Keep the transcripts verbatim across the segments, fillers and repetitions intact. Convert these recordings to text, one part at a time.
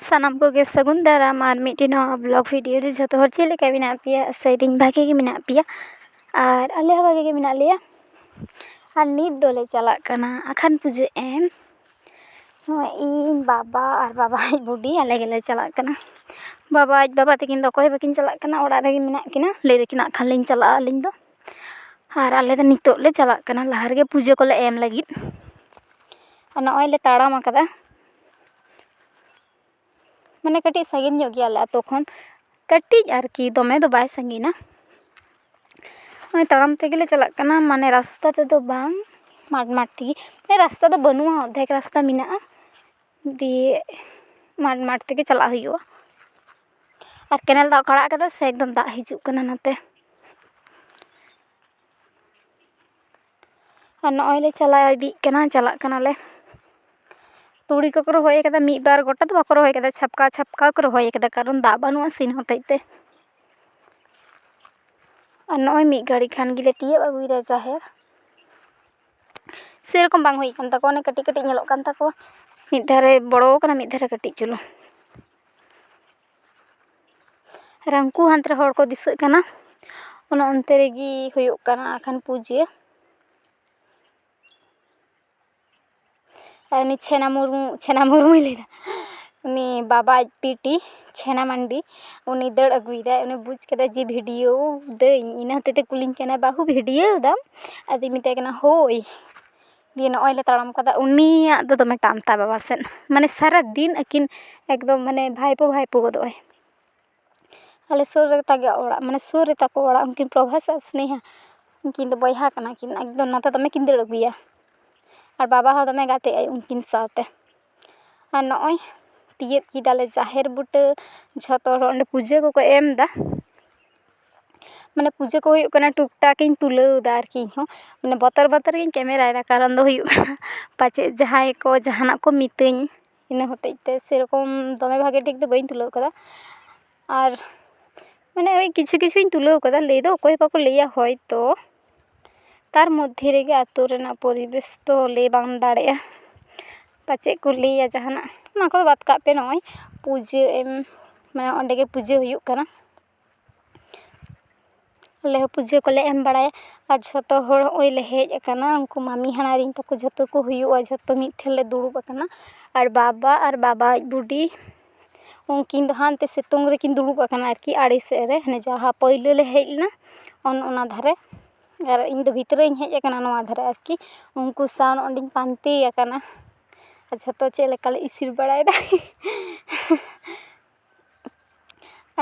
ᱥᱟᱱᱟᱢ ᱠᱚᱜᱮ ᱥᱟᱹᱜᱩᱱ ᱫᱟᱨᱟᱢ ᱟᱨ ᱢᱤᱫᱴᱮᱱ ᱱᱟᱣᱟ ᱵᱞᱚᱜ ᱵᱷᱤᱰᱤᱭᱳ ᱨᱮ᱾ ᱡᱷᱚᱛᱚ ᱦᱚᱲ ᱪᱮᱫ ᱞᱮᱠᱟ ᱢᱮᱱᱟᱜ ᱯᱮᱭᱟ? ᱟᱥᱟᱭᱮᱫᱟᱹᱧ ᱵᱷᱟᱜᱮ ᱜᱮ ᱢᱮᱱᱟᱜ ᱯᱮᱭᱟ ᱟᱨ ᱟᱞᱮ ᱦᱚᱸ ᱵᱷᱟᱜᱮ ᱜᱮ ᱢᱮᱱᱟᱜ ᱞᱮᱭᱟ᱾ ᱟᱨ ᱱᱤᱛ ᱫᱚᱞᱮ ᱪᱟᱞᱟᱜ ᱠᱟᱱᱟ ᱟᱠᱷᱟᱱ ᱯᱩᱡᱟᱹ ᱮᱢ᱾ ᱱᱚᱜᱼᱚᱭ ᱤᱧ, ᱵᱟᱵᱟ ᱟᱨ ᱵᱟᱵᱟ ᱟᱡ ᱵᱩᱰᱤ, ᱟᱞᱮ ᱜᱮᱞᱮ ᱪᱟᱞᱟᱜ ᱠᱟᱱᱟ᱾ ᱵᱟᱵᱟ ᱟᱡ ᱵᱟᱵᱟ ᱛᱟᱹᱠᱤᱱ ᱫᱚ ᱚᱠᱚᱭ ᱦᱚᱸ ᱵᱟᱹᱠᱤᱱ ᱪᱟᱞᱟᱜ ᱠᱟᱱᱟ, ᱚᱲᱟᱜ ᱨᱮᱜᱮ ᱢᱮᱱᱟᱜ ᱠᱤᱱᱟ᱾ ᱞᱟᱹᱭ ᱫᱟᱹᱠᱤᱱ ᱟᱠᱷᱟᱱ ᱞᱤᱧ ᱪᱟᱞᱟᱜᱼᱟ ᱟᱹᱞᱤᱧ ᱫᱚ᱾ ᱟᱨ ᱟᱞᱮ ᱫᱚ ᱱᱤᱛᱚᱜ ᱞᱮ ᱪᱟᱞᱟᱜ ᱠᱟᱱᱟ, ᱞᱟᱦᱟ ᱨᱮᱜᱮ ᱯᱩᱡᱟᱹ ᱠᱚᱞᱮ ᱮᱢ ᱞᱟᱹᱜᱤᱫ᱾ ᱟᱨ ᱱᱚᱜᱼᱚᱭ ᱞᱮ ᱛᱟᱲᱟᱢ ᱟᱠᱟᱫᱟ᱾ ᱢᱟᱱᱮ ᱠᱟᱹᱴᱤᱡ ᱥᱟᱺᱜᱤᱧ ᱧᱚᱜ ᱜᱮᱭᱟᱞᱮ ᱟᱛᱳ ᱠᱷᱚᱱ, ᱠᱟᱹᱴᱤᱡ ᱟᱨᱠᱤ, ᱫᱚᱢᱮ ᱫᱚ ᱵᱟᱭ ᱥᱟᱺᱜᱤᱧᱟ᱾ ᱱᱚᱜᱼᱚᱭ ᱛᱟᱲᱟᱢ ᱛᱮᱜᱮᱞᱮ ᱪᱟᱞᱟᱜ ᱠᱟᱱᱟ, ᱢᱟᱱᱮ ᱨᱟᱥᱛᱟ ᱛᱮᱫᱚ ᱵᱟᱝ, ᱢᱟᱴ ᱢᱟᱴ ᱛᱮᱜᱮ᱾ ᱢᱟᱱᱮ ᱨᱟᱥᱛᱟ ᱫᱚ ᱵᱟᱹᱱᱩᱜᱼᱟ, ᱚᱨᱫᱷᱮᱠ ᱨᱟᱥᱛᱟ ᱢᱮᱱᱟᱜᱼᱟ, ᱫᱤᱭᱮ ᱢᱟᱴ ᱢᱟᱴ ᱛᱮᱜᱮ ᱪᱟᱞᱟᱜ ᱦᱩᱭᱩᱜᱼᱟ᱾ ᱟᱨ ᱠᱮᱱᱮᱞ ᱫᱟᱜ ᱠᱚ ᱟᱲᱟᱜ ᱠᱟᱫᱟ ᱥᱮ, ᱮᱠᱫᱚᱢ ᱫᱟᱜ ᱦᱤᱡᱩᱜ ᱠᱟᱱᱟ ᱱᱚᱛᱮ᱾ ᱟᱨ ᱱᱚᱜᱼᱚᱭ ᱞᱮ ᱪᱟᱞᱟᱣ ᱤᱫᱤᱜ ᱠᱟᱱᱟ, ᱪᱟᱞᱟᱜ ᱠᱟᱱᱟᱞᱮ᱾ ᱛᱩᱲᱤ ᱠᱚᱠᱚ ᱨᱚᱦᱚᱭ ᱠᱟᱫᱟ ᱢᱤᱫ ᱵᱟᱨ, ᱜᱚᱴᱟ ᱫᱚ ᱵᱟᱠᱚ ᱨᱚᱦᱚᱭ ᱠᱟᱫᱟ, ᱪᱷᱟᱯᱠᱟ ᱪᱷᱟᱯᱠᱟ ᱠᱚ ᱨᱚᱦᱚᱭ ᱠᱟᱫᱟ, ᱠᱟᱨᱚᱱ ᱫᱟᱜ ᱵᱟᱹᱱᱩᱜᱼᱟ ᱥᱤᱱ ᱦᱚᱛᱮᱡ ᱛᱮ᱾ ᱟᱨ ᱱᱚᱜᱼᱚᱭ ᱢᱤᱫ ᱜᱷᱟᱹᱲᱤ ᱠᱷᱟᱱ ᱜᱮᱞᱮ ᱛᱤᱭᱳᱜ ᱟᱹᱜᱩᱭᱮᱫᱟ ᱡᱟᱦᱮᱨ᱾ ᱥᱮᱨᱚᱠᱚᱢ ᱵᱟᱝ ᱦᱩᱭ ᱠᱟᱱ ᱛᱟᱠᱚᱣᱟ, ᱚᱱᱮ ᱠᱟᱹᱴᱤᱡ ᱠᱟᱹᱴᱤᱡ ᱧᱮᱞᱚᱜ ᱠᱟᱱ ᱛᱟᱠᱚᱣᱟ, ᱢᱤᱫ ᱫᱷᱟᱨᱮ ᱵᱚᱲᱚ ᱠᱟᱱᱟ, ᱢᱤᱫ ᱫᱷᱟᱨᱮ ᱠᱟᱹᱴᱤᱡ ᱪᱩᱞᱩᱝ᱾ ᱟᱨ ᱩᱱᱠᱩ ᱦᱟᱱᱛᱮ ᱨᱮ ᱦᱚᱲ ᱠᱚ ᱫᱤᱥᱟᱹᱜ ᱠᱟᱱᱟ, ᱚᱱᱮ ᱚᱱᱛᱮ ᱨᱮᱜᱮ ᱦᱩᱭᱩᱜ ᱠᱟᱱᱟ ᱟᱠᱷᱟᱱ ᱯᱩᱡᱟᱹ᱾ ᱟᱨ ᱩᱱᱤ ᱪᱷᱮᱱᱟ ᱢᱩᱨᱢᱩ, ᱪᱷᱮᱱᱟ ᱢᱩᱨᱢᱩᱭ ᱞᱟᱹᱭᱫᱟ, ᱩᱱᱤ ᱵᱟᱵᱟ ᱟᱡ ᱯᱤᱴᱤ ᱪᱷᱮᱱᱟ ᱢᱟᱱᱰᱤ, ᱩᱱᱤ ᱫᱟᱹᱲ ᱟᱹᱜᱩᱭᱮᱫᱟᱭ᱾ ᱩᱱᱤ ᱵᱩᱡᱽ ᱠᱮᱫᱟᱭ ᱡᱮ ᱵᱷᱤᱰᱤᱭᱳ ᱫᱟᱹᱧ, ᱤᱱᱟᱹ ᱦᱚᱛᱮᱡ ᱛᱮ ᱠᱩᱞᱤᱧ ᱠᱟᱱᱟᱭ, "ᱵᱟᱹᱦᱩ, ᱵᱷᱤᱰᱤᱭᱳ ᱫᱟᱢ?" ᱟᱫᱚᱧ ᱢᱮᱛᱟᱭ ᱠᱟᱱᱟ, "ᱦᱳᱭ᱾" ᱫᱤᱭᱮ ᱱᱚᱜᱼᱚᱭ ᱞᱮ ᱛᱟᱲᱟᱢ ᱠᱟᱫᱟ᱾ ᱩᱱᱤᱭᱟᱜ ᱫᱚ ᱫᱚᱢᱮ ᱴᱟᱱ ᱛᱟᱭ ᱵᱟᱵᱟ ᱥᱮᱫ, ᱢᱟᱱᱮ ᱥᱟᱨᱟ ᱫᱤᱱ ᱟᱹᱠᱤᱱ ᱮᱠᱫᱚᱢ ᱢᱟᱱᱮ ᱵᱷᱟᱭᱯᱳ ᱵᱷᱟᱭᱯᱳ ᱜᱚᱫᱚᱜ ᱟᱭ᱾ ᱟᱞᱮ ᱥᱩᱨ ᱨᱮ ᱛᱟᱠᱚ ᱚᱲᱟᱜ, ᱢᱟᱱᱮ ᱥᱩᱨ ᱨᱮ ᱛᱟᱠᱚ ᱚᱲᱟᱜ, ᱩᱱᱠᱤᱱ ᱯᱨᱚᱵᱷᱟᱥ ᱟᱨ ᱥᱱᱮᱦᱟ, ᱩᱱᱠᱤᱱ ᱫᱚ ᱵᱚᱭᱦᱟ ᱠᱟᱱᱟ ᱠᱤᱱ, ᱮᱠᱫᱚᱢ ᱱᱚᱛᱮ ᱫᱚᱢᱮ ᱠᱤᱱ ᱫᱟᱹᱲ ᱟᱹᱜᱩᱭᱟ᱾ ᱟᱨ ᱵᱟᱵᱟ ᱦᱚᱸ ᱫᱚᱢᱮ ᱜᱟᱛᱮᱜ ᱟᱭ ᱩᱱᱠᱤᱱ ᱥᱟᱶᱛᱮ᱾ ᱟᱨ ᱱᱚᱜᱼᱚᱭ ᱛᱤᱭᱟᱹᱜ ᱠᱮᱫᱟᱞᱮ ᱡᱟᱦᱮᱨ ᱵᱩᱴᱟᱹ, ᱡᱷᱚᱛᱚ ᱦᱚᱲ ᱚᱸᱰᱮ ᱯᱩᱡᱟᱹ ᱠᱚᱠᱚ ᱮᱢ ᱮᱫᱟ᱾ ᱢᱟᱱᱮ ᱯᱩᱡᱟᱹ ᱠᱚ ᱦᱩᱭᱩᱜ ᱠᱟᱱᱟ, ᱴᱩᱠ ᱴᱟᱠ ᱤᱧ ᱛᱩᱞᱟᱹᱣ ᱮᱫᱟ ᱟᱨᱠᱤ᱾ ᱤᱧ ᱦᱚᱸ ᱢᱟᱱᱮ ᱵᱚᱛᱚᱨ ᱵᱚᱛᱚᱨ ᱜᱤᱧ ᱠᱮᱢᱮᱨᱟᱭᱮᱫᱟ, ᱠᱟᱨᱚᱱ ᱫᱚ ᱦᱩᱭᱩᱜ ᱠᱟᱱᱟ ᱯᱟᱪᱮᱫ ᱡᱟᱦᱟᱸᱭ ᱠᱚ ᱡᱟᱦᱟᱱᱟᱜ ᱠᱚ ᱢᱤᱛᱟᱹᱧ, ᱤᱱᱟᱹ ᱦᱚᱛᱮᱡ ᱛᱮ ᱥᱮᱨᱚᱠᱚᱢ ᱫᱚᱢᱮ ᱵᱷᱟᱜᱮ ᱴᱷᱤᱠ ᱫᱚ ᱵᱟᱹᱧ ᱛᱩᱞᱟᱹᱣ ᱠᱟᱫᱟ᱾ ᱟᱨ ᱢᱟᱱᱮ ᱳᱭ ᱠᱤᱪᱷᱩ ᱠᱤᱪᱷᱩᱧ ᱛᱩᱞᱟᱹᱣ ᱠᱟᱫᱟ, ᱞᱟᱹᱭ ᱫᱚ ᱚᱠᱚᱭ ᱦᱚᱸ ᱵᱟᱠᱚ ᱞᱟᱹᱭᱟ ᱦᱚᱭᱛᱚ, ᱛᱟᱨ ᱢᱚᱫᱽᱫᱷᱮ ᱨᱮᱜᱮ ᱟᱛᱳ ᱨᱮᱱᱟᱜ ᱯᱚᱨᱤᱵᱮᱥ ᱫᱚ ᱞᱟᱹᱭ ᱵᱟᱝ ᱫᱟᱲᱮᱭᱟᱜᱼᱟ᱾ ᱯᱟᱪᱮᱫ ᱠᱚ ᱞᱟᱹᱭᱟ ᱡᱟᱦᱟᱱᱟᱜ, ᱚᱱᱟ ᱠᱚᱫᱚ ᱵᱟᱫ ᱠᱟᱜ ᱯᱮ᱾ ᱱᱚᱜᱼᱚᱭ ᱯᱩᱡᱟᱹ ᱮᱢ, ᱢᱟᱱᱮ ᱚᱸᱰᱮ ᱜᱮ ᱯᱩᱡᱟᱹ ᱦᱩᱭᱩᱜ ᱠᱟᱱᱟ᱾ ᱟᱞᱮ ᱦᱚᱸ ᱯᱩᱡᱟᱹ ᱠᱚᱞᱮ ᱮᱢ ᱵᱟᱲᱟᱭᱟ᱾ ᱟᱨ ᱡᱷᱚᱛᱚ ᱦᱚᱲ ᱱᱚᱜᱼᱚᱭ ᱞᱮ ᱦᱮᱡ ᱟᱠᱟᱱᱟ, ᱩᱱᱠᱩ ᱢᱟᱢᱤ ᱦᱟᱱᱦᱟᱨᱤᱧ ᱛᱟᱠᱚ ᱡᱷᱚᱛᱚ ᱠᱚ ᱦᱩᱭᱩᱜᱼᱟ, ᱡᱷᱚᱛᱚ ᱢᱤᱫ ᱴᱷᱮᱱ ᱞᱮ ᱫᱩᱲᱩᱵ ᱟᱠᱟᱱᱟ᱾ ᱟᱨ ᱵᱟᱵᱟ ᱟᱨ ᱵᱟᱵᱟ ᱟᱡ ᱵᱩᱰᱤ, ᱩᱱᱠᱤᱱ ᱫᱚ ᱦᱟᱱᱛᱮ ᱥᱤᱛᱩᱝ ᱨᱮᱠᱤᱱ ᱫᱩᱲᱩᱵ ᱟᱠᱟᱱᱟ ᱟᱨᱠᱤ, ᱟᱲᱮ ᱥᱮᱫ ᱨᱮ, ᱦᱟᱱᱮ ᱡᱟᱦᱟᱸ ᱯᱟᱹᱭᱞᱟᱹ ᱞᱮ ᱦᱮᱡ ᱞᱮᱱᱟ ᱚᱱ ᱚᱱᱟ ᱫᱷᱟᱨᱮ᱾ ᱟᱨ ᱤᱧ ᱫᱚ ᱵᱷᱤᱛᱨᱤᱧ ᱦᱮᱡ ᱟᱠᱟᱱᱟ ᱱᱚᱣᱟ ᱫᱷᱟᱨᱮ ᱟᱨᱠᱤ, ᱩᱱᱠᱩ ᱥᱟᱶ ᱚᱸᱰᱮᱧ ᱯᱟᱱᱛᱮ ᱟᱠᱟᱱᱟ᱾ ᱟᱨ ᱡᱷᱚᱛᱚ ᱪᱮᱫ ᱞᱮᱠᱟ ᱞᱮ ᱤᱥᱤᱱ ᱵᱟᱲᱟᱭᱮᱫᱟ᱾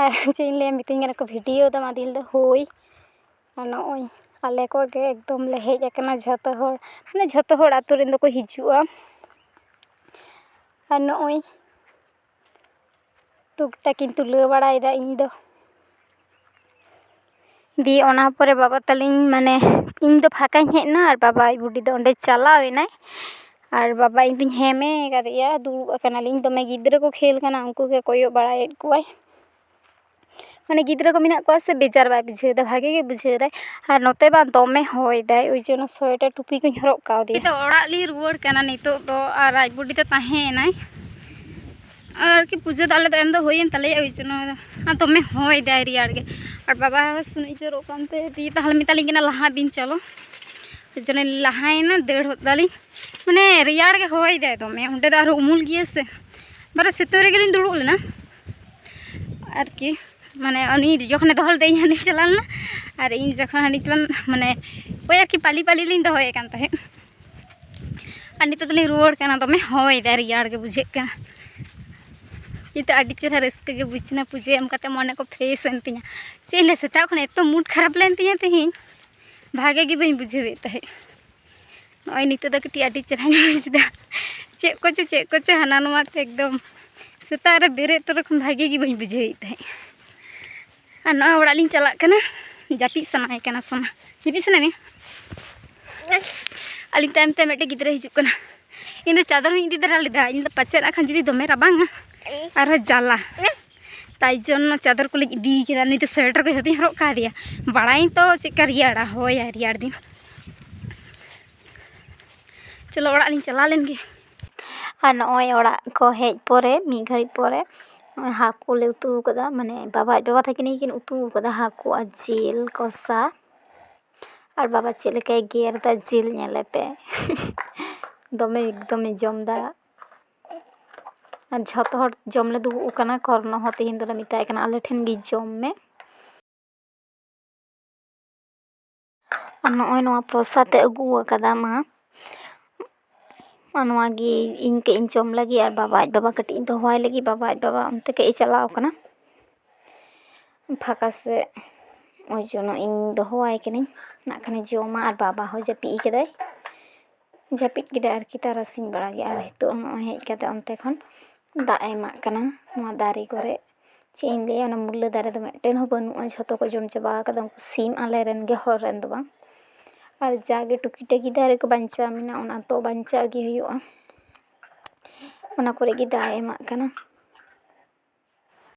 ᱟᱨ ᱪᱮᱫ ᱤᱧ ᱞᱟᱹᱭᱟ, ᱢᱤᱛᱟᱹᱧ ᱠᱟᱱᱟ ᱠᱚ, "ᱵᱷᱤᱰᱤᱭᱳ ᱫᱟᱢ?" ᱟᱫᱚᱧ ᱞᱟᱹᱭᱫᱟ, "ᱦᱳᱭ᱾ ᱟᱨ ᱱᱚᱜᱼᱚᱭ ᱟᱞᱮ ᱠᱚᱜᱮ ᱮᱠᱫᱚᱢ ᱞᱮ ᱦᱮᱡ ᱟᱠᱟᱱᱟ ᱡᱷᱚᱛᱚ ᱦᱚᱲ, ᱢᱟᱱᱮ ᱡᱷᱚᱛᱚ ᱦᱚᱲ ᱟᱹᱛᱩ ᱨᱮᱱ ᱫᱚᱠᱚ ᱦᱤᱡᱩᱜᱼᱟ᱾ ᱟᱨ ᱱᱚᱜᱼᱚᱭ ᱴᱩᱠ ᱴᱟᱠ ᱤᱧ ᱛᱩᱞᱟᱹᱣ ᱵᱟᱲᱟᱭᱮᱫᱟ ᱤᱧ ᱫᱚ᱾" ᱫᱤᱭᱮ ᱚᱱᱟ ᱯᱚᱨᱮ ᱵᱟᱵᱟ ᱛᱟᱹᱞᱤᱧ, ᱢᱟᱱᱮ ᱤᱧ ᱫᱚ ᱯᱷᱟᱸᱠᱟᱧ ᱦᱮᱡ ᱮᱱᱟ ᱟᱨ ᱵᱟᱵᱟ ᱟᱡ ᱵᱩᱰᱤ ᱫᱚ ᱚᱸᱰᱮ ᱪᱟᱞᱟᱣ ᱮᱱᱟᱭ᱾ ᱟᱨ ᱵᱟᱵᱟ ᱤᱧ ᱫᱩᱧ ᱦᱮᱢᱮ ᱠᱟᱫᱮᱭᱟ, ᱫᱩᱲᱩᱵ ᱟᱠᱟᱱᱟᱞᱤᱧ, ᱫᱚᱢᱮ ᱜᱤᱫᱽᱨᱟᱹ ᱠᱚ ᱠᱷᱮᱞ ᱠᱟᱱᱟ, ᱩᱱᱠᱩ ᱜᱮ ᱠᱚᱭᱚᱜ ᱵᱟᱲᱟᱭᱮᱫ ᱠᱚᱣᱟᱭ᱾ ᱢᱟᱱᱮ ᱜᱤᱫᱽᱨᱟᱹ ᱠᱚ ᱢᱮᱱᱟᱜ ᱠᱚᱣᱟ ᱥᱮ, ᱵᱮᱡᱟᱨ ᱵᱟᱭ ᱵᱩᱡᱷᱟᱹᱣ ᱮᱫᱟ, ᱵᱷᱟᱜᱮ ᱜᱮ ᱵᱩᱡᱷᱟᱹᱣ ᱮᱫᱟᱭ᱾ ᱟᱨ ᱱᱚᱛᱮ ᱵᱟᱝ ᱫᱚᱢᱮ ᱦᱚᱭ ᱫᱟᱭ, ᱳᱭ ᱡᱚᱱᱱᱚ ᱥᱳᱭᱮᱴᱟᱨ ᱴᱩᱯᱤ ᱠᱚᱧ ᱦᱚᱨᱚᱜ ᱠᱟᱣᱫᱮᱭᱟ᱾ ᱱᱤᱛᱚᱜ ᱚᱲᱟᱜ ᱞᱤᱧ ᱨᱩᱣᱟᱹᱲ ᱠᱟᱱᱟ ᱱᱤᱛᱚᱜ ᱫᱚ, ᱟᱨ ᱟᱡ ᱵᱩᱰᱤ ᱫᱚ ᱛᱟᱦᱮᱸᱭᱮᱱᱟᱭ᱾ ᱟᱨᱠᱤ ᱯᱩᱡᱟᱹ ᱫᱚ ᱟᱞᱮ ᱫᱚ ᱮᱢ ᱫᱚ ᱦᱩᱭᱮᱱ ᱛᱟᱞᱮᱭᱟ, ᱳᱭ ᱡᱚᱱᱱᱚ ᱟᱨ ᱫᱚᱢᱮ ᱦᱚᱭ ᱫᱟᱭ ᱨᱮᱭᱟᱲ ᱜᱮ᱾ ᱟᱨ ᱵᱟᱵᱟ ᱦᱚᱸ ᱥᱩᱱᱩᱡ ᱡᱚᱨᱚᱜ ᱠᱟᱱ ᱛᱮ ᱫᱤᱭᱮ ᱛᱟᱦᱞᱮ ᱢᱮᱛᱟᱞᱤᱧ ᱠᱟᱱᱟ, "ᱞᱟᱦᱟᱜ ᱵᱤᱱ ᱪᱚᱞᱚ᱾" ᱳᱭ ᱡᱚᱱᱱᱚ ᱞᱟᱦᱟᱭᱮᱱᱟ, ᱫᱟᱹᱲ ᱦᱚᱫ ᱫᱟᱞᱤᱧ᱾ ᱢᱟᱱᱮ ᱨᱮᱭᱟᱲ ᱜᱮ ᱦᱚᱭ ᱫᱟᱭ ᱫᱚᱢᱮ, ᱚᱸᱰᱮ ᱫᱚ ᱟᱨᱦᱚᱸ ᱩᱢᱩᱞ ᱜᱮᱭᱟ ᱥᱮ᱾ ᱵᱟᱨᱚ ᱥᱤᱛᱩᱝ ᱨᱮᱜᱮ ᱞᱤᱧ ᱫᱩᱲᱩᱵ ᱞᱮᱱᱟ ᱟᱨᱠᱤ, ᱢᱟᱱᱮ ᱩᱱᱤ ᱡᱚᱠᱷᱚᱱᱮ ᱫᱚᱦᱚ ᱞᱮᱫᱟ ᱤᱧ ᱦᱟᱸᱰᱮᱧ ᱪᱟᱞᱟᱣ ᱞᱮᱱᱟ, ᱟᱨ ᱤᱧ ᱡᱚᱠᱷᱚᱱ ᱦᱟᱸᱰᱮᱧ ᱪᱟᱞᱟᱣ ᱞᱮᱱᱟ, ᱢᱟᱱᱮ ᱳᱭ ᱟᱨᱠᱤ ᱯᱟᱞᱤ ᱯᱟᱞᱤ ᱞᱤᱧ ᱫᱚᱦᱚᱭᱮ ᱠᱟᱱ ᱛᱟᱦᱮᱸᱫ᱾ ᱟᱨ ᱱᱤᱛᱚᱜ ᱫᱚᱞᱤᱧ ᱨᱩᱣᱟᱹᱲ ᱠᱟᱱᱟ, ᱫᱚᱢᱮ ᱦᱚᱭ ᱫᱟᱭ, ᱨᱮᱭᱟᱲ ᱜᱮ ᱵᱩᱡᱷᱟᱹᱜ ᱠᱟᱱᱟ᱾ ᱠᱤᱱᱛᱩ ᱟᱹᱰᱤ ᱪᱮᱦᱨᱟ ᱨᱟᱹᱥᱠᱟᱹ ᱜᱮ ᱵᱩᱡᱽ ᱮᱱᱟ, ᱯᱩᱡᱟᱹ ᱮᱢ ᱠᱟᱛᱮ ᱢᱚᱱᱮ ᱠᱚ ᱯᱷᱨᱮᱥ ᱮᱱ ᱛᱤᱧᱟ᱾ ᱪᱮᱫ ᱤᱧ ᱞᱟᱹᱭᱟ, ᱥᱮᱛᱟᱜ ᱠᱷᱚᱱ ᱮᱛᱚ ᱢᱩᱰ ᱠᱷᱟᱨᱟᱯ ᱞᱮᱱ ᱛᱤᱧᱟ ᱛᱮᱦᱮᱧ, ᱵᱷᱟᱜᱮ ᱜᱮ ᱵᱟᱹᱧ ᱵᱩᱡᱷᱟᱹᱣᱮᱫ ᱛᱟᱦᱮᱸᱫ᱾ ᱱᱚᱜᱼᱚᱭ ᱱᱤᱛᱚᱜ ᱫᱚ ᱠᱟᱹᱴᱤᱡ ᱟᱹᱰᱤ ᱪᱮᱦᱨᱟᱧ ᱵᱩᱡᱽ ᱮᱫᱟ᱾ ᱪᱮᱫ ᱠᱚᱪᱚ, ᱪᱮᱫ ᱠᱚᱪᱚ ᱦᱟᱱᱟ ᱱᱚᱣᱟ ᱛᱮ ᱮᱠᱫᱚᱢ ᱥᱮᱛᱟᱜ ᱨᱮ ᱵᱮᱨᱮᱫ ᱛᱚᱨᱟ ᱠᱷᱚᱱ ᱵᱷᱟᱜᱮ ᱜᱮ ᱵᱟᱹᱧ ᱵᱩᱡᱷᱟᱹᱣᱮᱫ ᱛᱟᱦᱮᱸᱫ᱾ ᱟᱨ ᱱᱚᱜᱼᱚᱭ ᱚᱲᱟᱜ ᱞᱤᱧ ᱪᱟᱞᱟᱜ ᱠᱟᱱᱟ, ᱡᱟᱹᱯᱤᱫ ᱥᱟᱱᱟᱭᱮ ᱠᱟᱱᱟ ᱥᱳᱱᱟ᱾ ᱡᱟᱹᱯᱤᱫ ᱥᱟᱱᱟᱭᱮᱫ ᱢᱮᱭᱟ? ᱟᱹᱞᱤᱧ ᱛᱟᱭᱚᱢ ᱛᱮ ᱢᱤᱫᱴᱮᱡ ᱜᱤᱫᱽᱨᱟᱹ ᱦᱤᱡᱩᱜ ᱠᱟᱱᱟ᱾ ᱤᱧ ᱫᱚ ᱪᱟᱫᱚᱨ ᱦᱚᱸᱧ ᱤᱫᱤ ᱫᱟᱨᱟ ᱞᱮᱫᱟ, ᱤᱧ ᱫᱚ ᱯᱟᱪᱮᱫ ᱱᱟᱜ ᱠᱷᱟᱱ ᱡᱩᱫᱤ ᱫᱚᱢᱮ ᱨᱟᱵᱟᱝᱟ, ᱟᱨᱦᱚᱸ ᱡᱟᱞᱟ᱾ ᱛᱟᱭ ᱡᱚᱱᱱᱚ ᱪᱟᱫᱚᱨ ᱠᱚᱞᱤᱧ ᱤᱫᱤ ᱠᱮᱫᱟ, ᱱᱩᱭ ᱫᱚ ᱥᱳᱭᱮᱴᱟᱨ ᱠᱚ ᱡᱷᱚᱛᱚᱧ ᱦᱚᱨᱚᱜ ᱠᱟᱫᱮᱭᱟ᱾ ᱵᱟᱲᱟᱭᱟᱹᱧ ᱛᱚ ᱪᱮᱫᱠᱟ ᱨᱮᱭᱟᱲᱟ, ᱦᱚᱭᱟᱭ ᱨᱮᱭᱟᱲ ᱫᱤᱱ᱾ ᱪᱚᱞᱚ ᱚᱲᱟᱜ ᱞᱤᱧ ᱪᱟᱞᱟᱣ ᱞᱮᱱ ᱜᱮ᱾ ᱟᱨ ᱱᱚᱜᱼᱚᱭ ᱚᱲᱟᱜ ᱠᱚ ᱦᱮᱡ ᱯᱚᱨᱮ, ᱢᱤᱫ ᱜᱷᱟᱹᱲᱤᱡ ᱯᱚᱨᱮ, ᱱᱚᱜᱼᱚᱭ ᱦᱟᱹᱠᱩ ᱞᱮ ᱩᱛᱩ ᱟᱠᱟᱫᱟ᱾ ᱢᱟᱱᱮ, ᱵᱟᱵᱟ ᱟᱡ ᱵᱟᱵᱟ ᱛᱟᱹᱠᱤᱱ ᱜᱮᱠᱤᱱ ᱩᱛᱩ ᱟᱠᱟᱫᱟ ᱦᱟᱹᱠᱩ ᱟᱨ ᱡᱤᱞ ᱠᱚᱥᱟ᱾ ᱟᱨ ᱵᱟᱵᱟ ᱪᱮᱫ ᱞᱮᱠᱟᱭ ᱜᱮᱨ ᱮᱫᱟ ᱡᱤᱞ, ᱧᱮᱞᱮ ᱯᱮ᱾ ᱫᱚᱢᱮ ᱮᱠᱫᱚᱢᱮ ᱡᱚᱢ ᱮᱫᱟ᱾ ᱟᱨ ᱡᱷᱚᱛᱚ ᱦᱚᱲ ᱡᱚᱢ ᱞᱮ ᱫᱩᱲᱩᱵ ᱟᱠᱟᱱᱟ᱾ ᱠᱚᱨᱱᱚ ᱦᱚᱸ ᱛᱮᱦᱮᱧ ᱫᱚᱞᱮ ᱢᱮᱛᱟᱭ ᱠᱟᱱᱟ, "ᱟᱞᱮ ᱴᱷᱮᱱ ᱜᱮ ᱡᱚᱢ ᱢᱮ᱾" ᱟᱨ ᱱᱚᱜᱼᱚᱭ ᱱᱚᱣᱟ ᱯᱨᱚᱥᱟᱫ ᱮ ᱟᱹᱜᱩ ᱟᱠᱟᱫᱟ ᱢᱟ᱾ ᱟᱨ ᱱᱚᱣᱟ ᱜᱮ ᱤᱧ ᱠᱟᱹᱡ ᱤᱧ ᱡᱚᱢ ᱞᱟᱹᱜᱤᱫ, ᱟᱨ ᱵᱟᱵᱟ ᱟᱡ ᱵᱟᱵᱟ ᱠᱟᱹᱴᱤᱡ ᱤᱧ ᱫᱚᱦᱚᱣᱟᱭ ᱞᱟᱹᱜᱤᱫ᱾ ᱵᱟᱵᱟ ᱟᱡ ᱵᱟᱵᱟ ᱚᱱᱛᱮ ᱠᱟᱹᱡ ᱮ ᱪᱟᱞᱟᱣ ᱠᱟᱱᱟ ᱯᱷᱟᱸᱠᱟ ᱥᱮᱫ᱾ ᱳᱭ ᱡᱚᱱᱚ ᱤᱧ ᱫᱚᱦᱚᱣᱟᱭ ᱠᱟᱹᱱᱟᱹᱧ, ᱱᱟᱜ ᱠᱷᱟᱱᱮ ᱡᱚᱢᱟ᱾ ᱟᱨ ᱵᱟᱵᱟ ᱦᱚᱸ ᱡᱟᱹᱯᱤᱫ ᱠᱟᱫᱟᱭ, ᱡᱟᱹᱯᱤᱫ ᱠᱮᱫᱟᱭ ᱟᱨᱠᱤ ᱛᱟᱨᱟᱥᱤᱧ ᱵᱮᱲᱟ ᱜᱮ᱾ ᱟᱨ ᱱᱤᱛᱚᱜ ᱱᱚᱜᱼᱚᱭ ᱦᱮᱡ ᱠᱟᱛᱮ ᱚᱱᱛᱮ ᱠᱷᱚᱱ ᱫᱟᱜ ᱮ ᱮᱢᱟᱜ ᱠᱟᱱᱟ ᱱᱚᱣᱟ ᱫᱟᱨᱮ ᱠᱚᱨᱮ᱾ ᱪᱮᱫ ᱤᱧ ᱞᱟᱹᱭᱟ, ᱚᱱᱟ ᱢᱩᱞᱟᱹ ᱫᱟᱨᱮ ᱫᱚ ᱢᱤᱫᱴᱮᱱ ᱦᱚᱸ ᱵᱟᱹᱱᱩᱜᱼᱟ, ᱡᱷᱚᱛᱚ ᱠᱚ ᱡᱚᱢ ᱪᱟᱵᱟ ᱟᱠᱟᱫᱟ ᱩᱱᱠᱩ ᱥᱤᱢ, ᱟᱞᱮ ᱨᱮᱱ ᱜᱮ, ᱦᱚᱲ ᱨᱮᱱ ᱫᱚ ᱵᱟᱝ᱾ ᱟᱨ ᱡᱟᱜᱮ ᱴᱩᱠᱤ ᱴᱟᱠᱤ ᱫᱟᱨᱮ ᱠᱚ ᱵᱟᱧᱪᱟᱣ ᱢᱮᱱᱟᱜᱼᱟ, ᱚᱱᱟ ᱛᱚ ᱵᱟᱧᱪᱟᱣ ᱜᱮ ᱦᱩᱭᱩᱜᱼᱟ᱾ ᱚᱱᱟ ᱠᱚᱨᱮ ᱜᱮ ᱫᱟᱜ ᱮ ᱮᱢᱟᱜ ᱠᱟᱱᱟ᱾